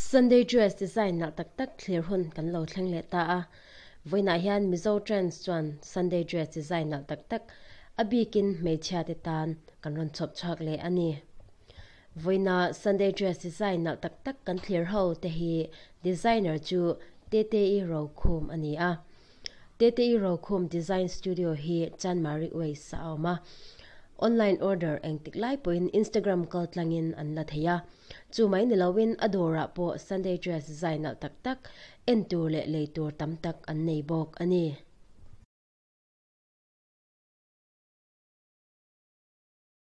Sunday dress design nalh tak tak thlir hun kan lo thleng leh ta a, vawiinah hian Mizo Trends chuan Sunday dress design nalh tak tak a bikin hmeichhia te tan kan rawn chhawp chhuak leh a ni. Vawiina Sunday dress design nalh tak tak kan thlir ho te hi designer chu Tete-i Rokhum a ni a. Tete-i Rokhum Design Studio hi Chanmari Ways ah a awm a. Online order engtik lai pawhin Instagram kal tlangin an la thei a. Chu mai ni loin a dawrah pawh Sunday dress zai nalh tak tak en tur leh lei tur tam tak an nei bawk a ni.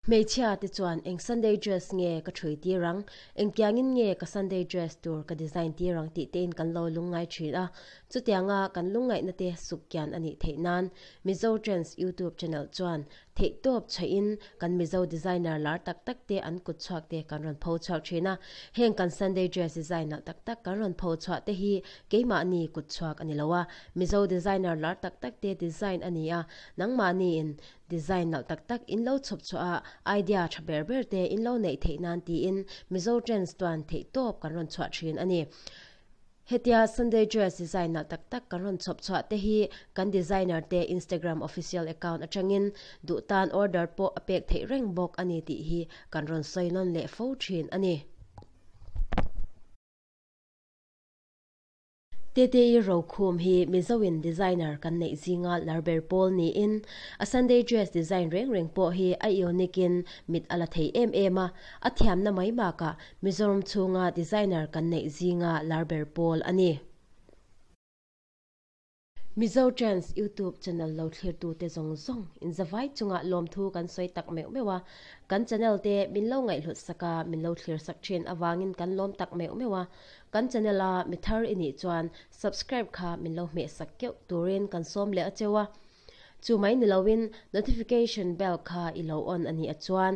Hmeichhia te chuan eng Sunday dress nge ka thui tir ang, engtiangin nge ka Sunday dress tur ka design tir ang tih tein kan lo lungngai thin a, chutianga kan lungngaihna te suk kian a nih theih nan Mizo Trends YouTube channel chuan theihtawp chhaih in kan Mizo designer lar tak tak te an kut chhuak te kan rawn pho chhuak thin a, heng kan Sunday dress design nalh tak tak kan rawn pho chhuah te hi keimahni kut chhuak a ni lo a, Mizo designer lar tak tak te design a ni a, nangmahniin Design nalh tak tak in lo chhawp chhuah a, idea tha ber ber te in lo neih theih nan tiin Mizo Trends tuan theih tawp kan rawn chhuah thin a ni. Hetia Sunday dress design nalh tak tak kan rawn chhawp chhuah te hi kan designer te Instagram official account atangin duh tan order pawh a pek theih reng bawk a ni tih hi kan rawn sawi nawn leh fo thin a ni. Tete-i Rokhum hi Mizoin designer kan neih zinga lar ber pawl niin a Sunday dress design reng reng pawh hi a unique in mit a la thei em em a, a thiamna mai bakah Mizoram chhunga designer kan neih zinga lar ber pawl a ni. Mizo Trends YouTube channel lo thlirtute zawng zawng inzavai chungah lawmthu kan sawi tak meuh meuh a, kan channel te min lo ngaihhlut sak a, min lo thlir sak thin avangin kan lawm tak meuh meuh a, kan channel a mi thar i nih chuan subscribe kha min lo hmeh sak keuh turin kan sawm leh a cheu a, chu mai ni loin notification bell kha i lo on a nih a chuan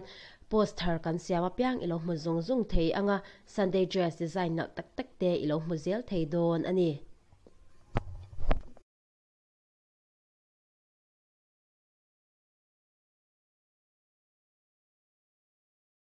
post thar kan siam apiang i lo hmu zung zung thei anga Sunday dress design nalh tak tak te i lo hmu zel thei dawn a ni.